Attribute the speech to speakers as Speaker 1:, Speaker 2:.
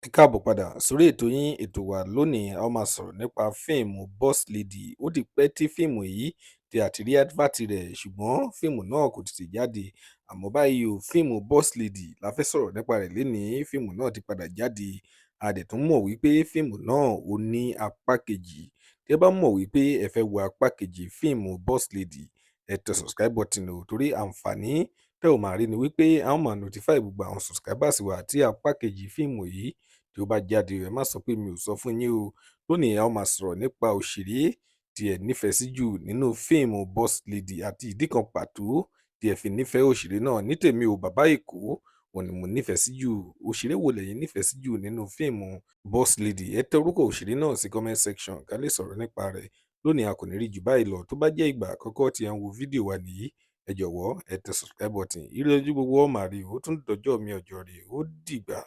Speaker 1: Ẹ káàbọ̀ padà sórí ètò yín, ètò wa. Lónìí, a ó máa sọ̀rọ̀ nípa fíìmù Boss Lady. Ó ti pẹ́ tí fíìmù yìí tí a ti rí advert rẹ̀, ṣùgbọ́n fíìmù náà kò tètè jáde. Àmọ́ báyìí o, fíìmù Boss Lady la fẹ́ sọ̀rọ̀ nípa rẹ̀ lénìí. Fíìmù náà ti padà jáde. A dẹ̀ tún mọ̀ wípé fíìmù náà ó ní apá kejì. Tí ẹ bá mọ̀ wípé ẹ fẹ́ wo apá kejì fíìmù Boss Lady, ẹ tẹ subscribe button o, torí àǹfààní tẹ́ ò máa rí ni wípé a ó máa notify gbogbo àwọn subscribers wa tí apá kejì fíìmù yìí tí ó bá jáde. Ẹ má sọ pé mi ò sọ fún yín o. Lónìí, a ó máa sọ̀rọ̀ nípa òṣèré tí ẹ nífẹ̀ẹ́ sí jù nínú fíìmù Boss Lady àti ìdí kan pàtó tí ẹ fi nífẹ̀ẹ́ òṣèré náà. Ní tèmi o, Bàbá Èkó òun ni mo nífẹ̀ẹ́ sí jù. Òṣèré wo lẹ̀yin nífẹ̀ẹ́ sí jù nínú fíìmù Boss Lady? Ẹ tẹ orúkọ òṣèré náà sí comment section ká lè sọ̀rọ̀ nípa rẹ̀. Lónìí, a kò ní rí jù báyìí lọ. Tó bá jẹ́ ìgbà àkọ́kọ́ tí ẹ ń wo fídíò wa nìyí, ẹ jọ̀wọ́, ẹ tẹ subscribe button. Ire ojú gbogbo ọ̀ máa rí. Ó tún dọjọ́ mi, ọjọ́ rí. Ó dìgbà.